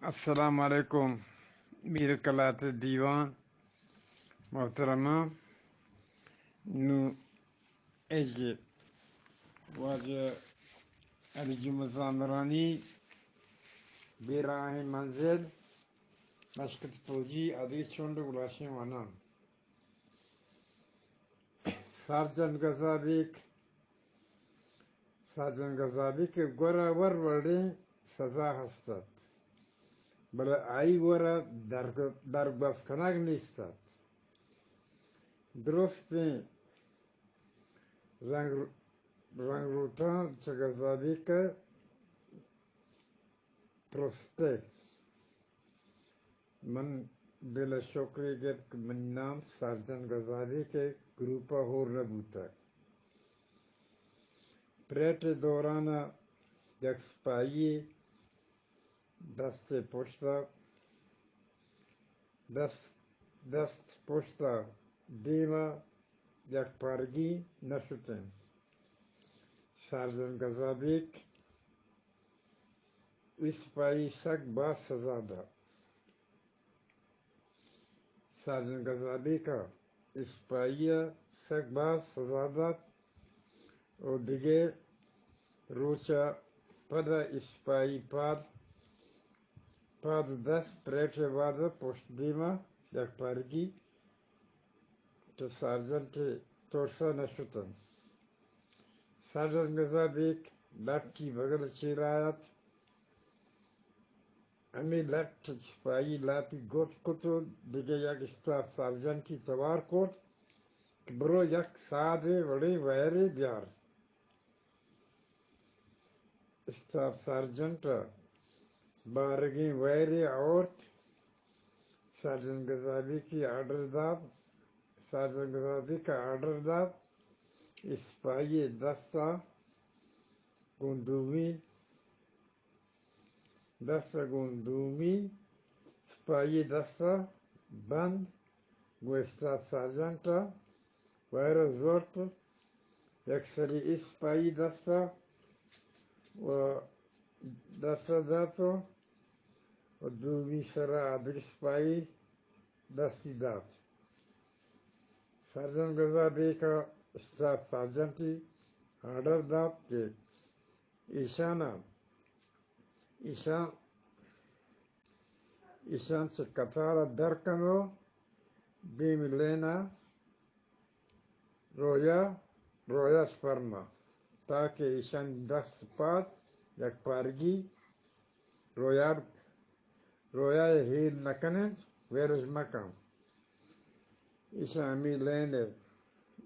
السلام علیکم۔ میر کلات دیوان محترمہ، نوں اے کہ واجہ علی جمعہ زامرانی بے راہیں منزل، مشکت فوجی، ادی چنڈ گلاشیں وانان۔ سرجن گزابیک، سرجن گزابیک ء گورا ور وڑیں سزا ہست ات، بلے آئی گورا درگ-، درگوز کنگ نیست ات۔ درستیں رنگ، رنگ روٹاں چہ گزابیک ء پرستہ۔ من دل ء شکرے گپت کہ منی نام سرجن گزابیک ء گروپ ء ہور نہ بوتگ۔ پریڈ ء دوران ء یک سپاہی ء دست ء پشت ء دست، دست پشت ء دیم ء یک پرگی نہ شت انت۔ سرجن گزابیک ء سپاہی سک باز سزا دات۔ سرجن گزابیک ء سپاہی ء سک باز سزا دات۔ و دگہ روچ ء پد ء اسپائی پاد، پاد دست پریٹ ء واد ء پشت دیم ء یک پرگی چہ سارجنٹ ء ترس ء نہ شت انت۔ سارجنٹ گزا بیک لٹکی بگل ء چیر آیات۔ ہمے لٹ سپاہی لاپی گوت کت و دگہ یک اسٹاف سارجنٹی توار کرت کہ برو یک سادے وڑیں ویرے بیار۔ اسٹاف سارجنٹ ء بارگیں ویرے آورت۔ سارجنٹ گزابیکی آرڈر دات، سارجنٹ گزابیک ء آرڈر دات، اسپاہی ء دست ء گوں دومی دست ء گوں دومی سپاہی ء دست ء بند، گوں اسٹاف سارجنٹ ء وائر ء زرت، یک سری اے سپاہی دست ء و دست ء دات و و دومی سر ء آدگہ سپاہی دستی دات۔ سارجنٹ گزا بیک ء اسٹاف سارجنٹی آرڈر دات کہ ایشان ء، ایشان، ایشان چہ قطار ء در کن و دیم لین ء رویا، رویاش پرما، تاکہ ایشانی دست پاد یک پارگی رویاڑ، رویا ء ہیل نہ کن انت، ویرش مہ کن۔ ایشاں ہمے لین ء،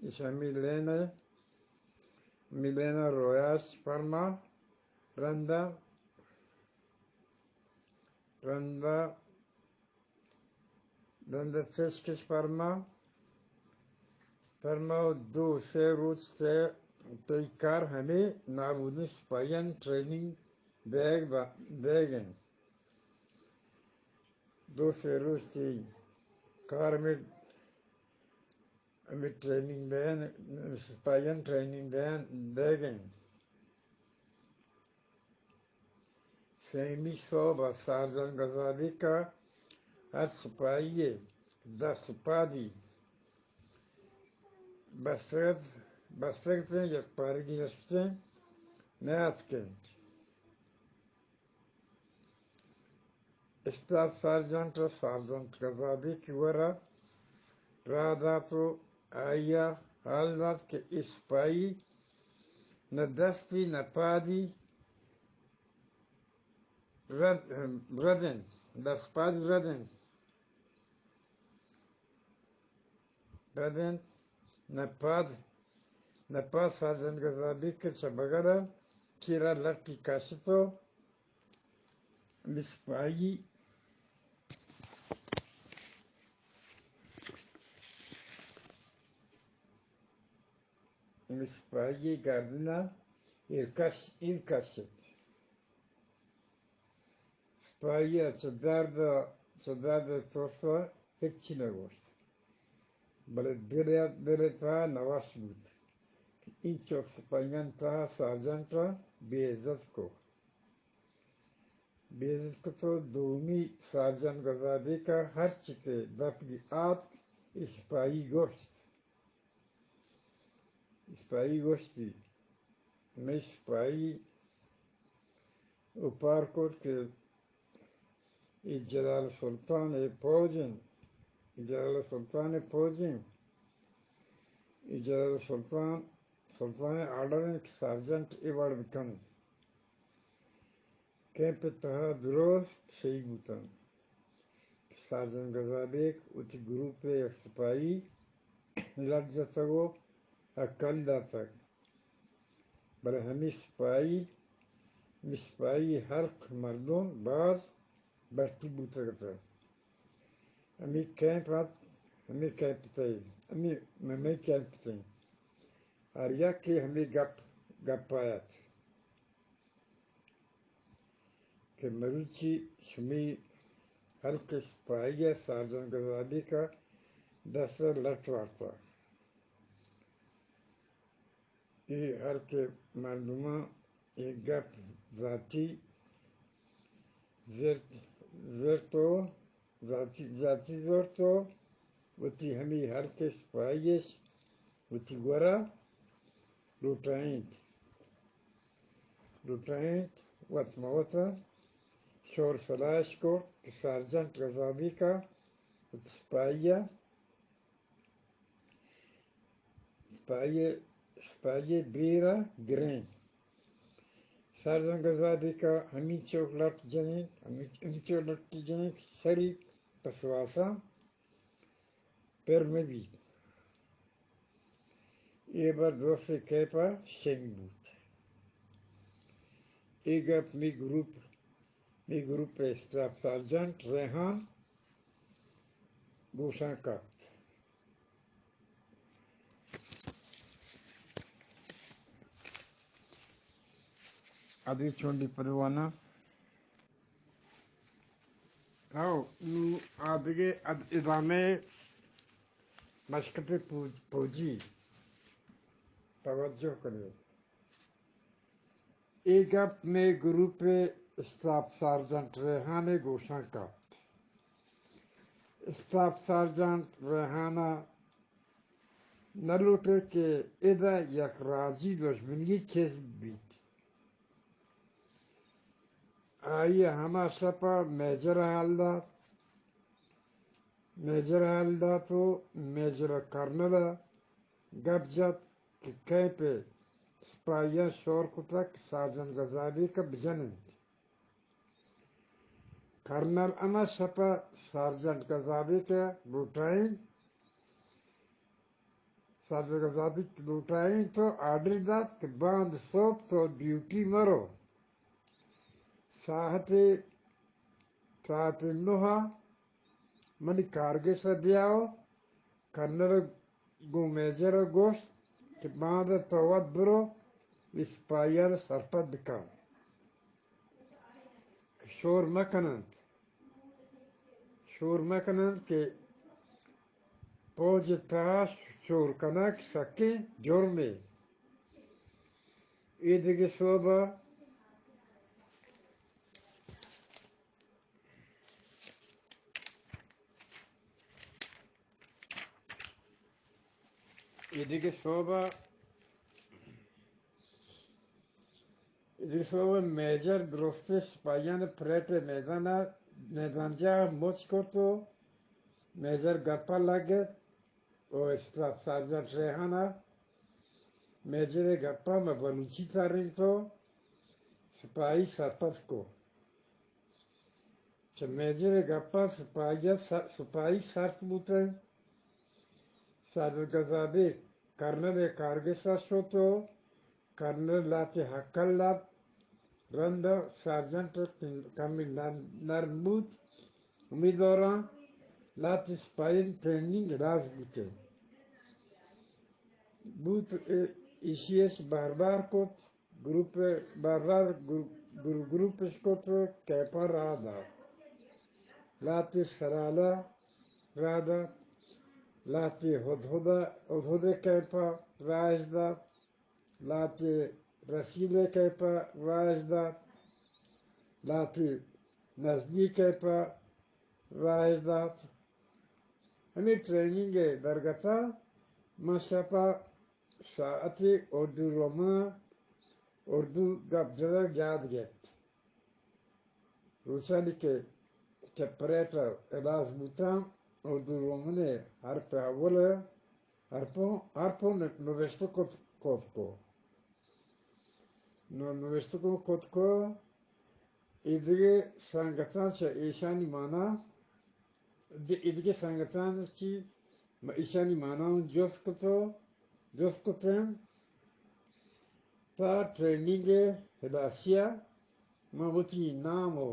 ایشاں ہمے لین ء، ہمے لین ء رویاش پرما رندا، رندا دند پیشکش پرما، پرما و دو سے روچ سے تئی کار ہمے نابودیں سپاہیان ٹریننگ دیگ با-، دیگ انت۔ دو سے روچ تئی کار ہمے، ہمے ٹریننگ دیگ، سپاہیان ٹریننگ دیگ، دیگ انت۔ سیمی سہب ء سارجنٹ گزابیک ء ہر سپاہی ء دست پادی بستگ، بستگ ات انت، یک پارگی نشت انت، نیاتک انت۔ اسٹاف سارجنٹ ء سارجنٹ گزابیک ء گورا راہ دات و آئی ء ہال دات کہ اے سپاہی نہ دستی نہ پادی رد، رد انت، دست پادی رد انت، رد انت، نہ پاد، نہ پاد۔ سارجنٹ گزابیک ء چہ بگل ء چیرا لٹی کشت و سپاہی، سپاہی گردن ء ایر کش، ایر کشت۔ سپاہی ء چہ درد ء، چہ درد ء ترس ء ہچی نہ گوشت، بلے دل ء، دل ء تہا نہ وش بوت کہ اینچک سپاہیان تہا سارجنٹ ء بے عزت کو۔ بے عزت کت و دومی سارجنٹ گزابیک ءَ ہرچی کہ دپ آتک، اے سپاہی گوشت۔ سپاہی گوشتی، مئے سپاہی اوپار کت کہ اے جلال سلطان ءِ پوج انت، اے جلال سلطان ءِ پوج انت، اے جلال سلطان، سلطان ءِ آرڈر انت کہ سارجنٹ اے وڑ بکنت۔ کیمپ ءِ تہا درست شہید بوتنت۔ سارجنٹ گزابیک وتی گروپ ءِ یک سپاہی لٹ جتگ و ہکل داتگ، بلے ہمے سپاہی، ہمے سپاہی ہلک مردم باز بھرتی بوتگ اتنت۔ ہمے کیمپ ات، ہمے کیمپ ات، ہمے، ہمے کیمپ ات۔ ہر یکے ہمے گپ، گپ ءَ ات کہ مروچی شمے ہلک ءِ سپاہی ءَ سارجنٹ گزابیک ءِ دست ءَ لٹ وارتہ۔ اے ہلک ءِ مردماں اے گپ زاتی زرت، زرت و زاتی، زاتی زرت و وتی ہمے ہلک ءِ سپاہی اش وتی گورا لوٹائینت، لوٹائینت، وت مہ وت ءَ شور سلاہ اش کرت کہ سارجنٹ گزابیک ءَ وتی سپاہی ءَ، سپاہی ءَ، سپاہی ءِ بیر ءَ گریں۔ سارجنٹ گزابیک ءَ ہمینچو لٹ جنیں، ہمینچو لٹ جنیں کہ سری پہ سواساں پر مہ بیت۔ اے ہبر درستیں کیمپ ءَ شنگ بوت۔ اے گپ مئے گروپ، مئے گروپ ءِ اسٹاف سارجنٹ ریحان گوشاں کپت۔ ادی چونڈی پروانہ۔ او، نوں آ دگہ اد-، ادامہ مشکت پوج-، پوجی توجہ کنیں۔ اے گپ مئے گروپ ءِ اسٹاف سارجنٹ ریحان ءِ گوشاں کپت۔ اسٹاف سارجنٹ ریحان ءَ نہ لوٹے کہ ادا یک راجی دژمنی چست بیت۔ آئی ءَ ہما شپ ءَ میجر ءَ ہال دات، میجر ءَ ہال دات و میجر ءَ کرنل ءَ گپ جت کہ کیمپ ءِ سپاہیاں شور کتگ کہ سارجنٹ گزابیک ءَ بجن انت۔ کرنل ہما شپ ءَ سارجنٹ گزابیک ءَ لوٹائینت، سارجنٹ گزابیک ءَ لوٹائینت و آرڈر دات کہ باند سہب تو ڈیوٹی مرو، ساعت، ساعت نہ ءَ منی کارگس ءَ بیا و کرنل ءَ گوں میجر ءَ گوشت کہ باندا تو وت برو، اے سپاہیان ءَ سرپد بکن کہ شور مہ کن انت، شور مہ کن انت کہ پوج ءِ تہا شور کنگ سکیں جرمے۔ اے دگہ سہب ءَ اے دگہ سہب ءَ، اے دگہ سہب ءَ میجر درستیں سپاہیان ءَ پریڈ ءِ میدان ءَ، میدانجاہ ءَ مچ کرت و میجر گپ ءَ لگت و اسٹاف سارجنٹ ریحان ءَ میجر ءِ گپ ءَ ماں بلوچی ترینت و سپاہی سرپد کو۔ چہ میجر ءِ گپ ءَ سپاہی ءَ س-، سپاہی سرد بوت انت۔ سارجنٹ گزابیک کرنل ءِ کارگس ءَ شت و کرنل لہتے ہکل دات۔ رند ءَ سارجنٹ کمی نرم، نرم بوت۔ ہمے دوران لہتے سپاہیانی ٹریننگ ہلاس بوت انت۔ بوت، ا، ایشی اش بار بار کت۔ گروپ ءَ بار بار گرو-، گرو-، گروپ اش کت و کیمپاں راہ دات۔ لہتے سرالہ راہ دات، لہتے ہدہد ءَ، ہدہد ءِ کیمپ ءَ راہ اش دات، لہتے رسیل ءِ کیمپ ءَ راہ اش دات، لہتے نزدیک ءَ پہ راہ دات۔ ہمے ٹریننگ ءِ درگت ءَ من شپ ءَ ساعتے اردو رومن ءَ اردو گپ جنگ یاد گپت۔ روچانی کہ چہ پریڈ ءَ ہلاس بوتاں، اردو رومن ءِ حرف اول ءَ حرفوں، حرفوں نوشتہ کت، کت کو۔ نو نوشتہ کو، کت کو، ایدگہ سنگتاں چہ ایشانی مانا، د-، ایدگہ سنگتاں چی م-، ایشانی مانا جست کتو، جست کتیں۔ تا ٹریننگ ءِ ہلاسی ءَ من وتی نام و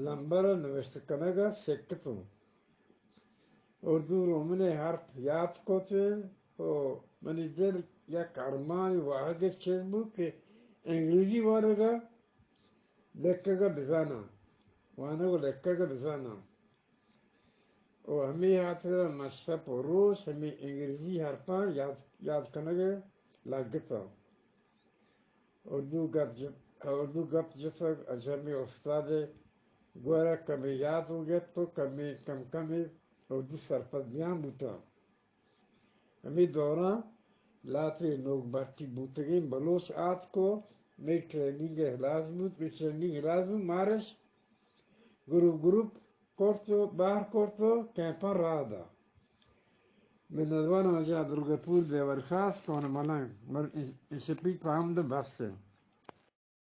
لمبر ءِ نوشتہ کنگ ءَ سکتوں۔ اردو رومن ءِ حرف یات کتیں و منی دل یک ارمانی واہگ ءَ چست بوت کہ انگریزی وانگ ءَ لکھگ ءَ بزاناں، وانگ و لکھگ ءَ بزاناں۔ و ہمے ہاترا من شپ و روچ ہمے انگریزی حرفاں یاد، یاد کنگ ءَ لگتاں۔ اردو گپ جت، اردو گپ جتگ، اجہمیں استاد ءِ گورا کمے یات و گپت و کمے کم کمے اردو سرپدیاں بوتاں۔ ہمے دوراں لہتے نوک بھرتی بوتگیں بلوچ آتک و مئے ٹریننگ ہلاس بوت، مئے ٹریننگ ہلاس بوت، مارش گروپ گروپ کرت و بہر کرت و کیمپاں راہ دات۔ منتوارم واجہ عبدالغفور دیورخاص کون ملنگ، من انشپی پامد بس انت۔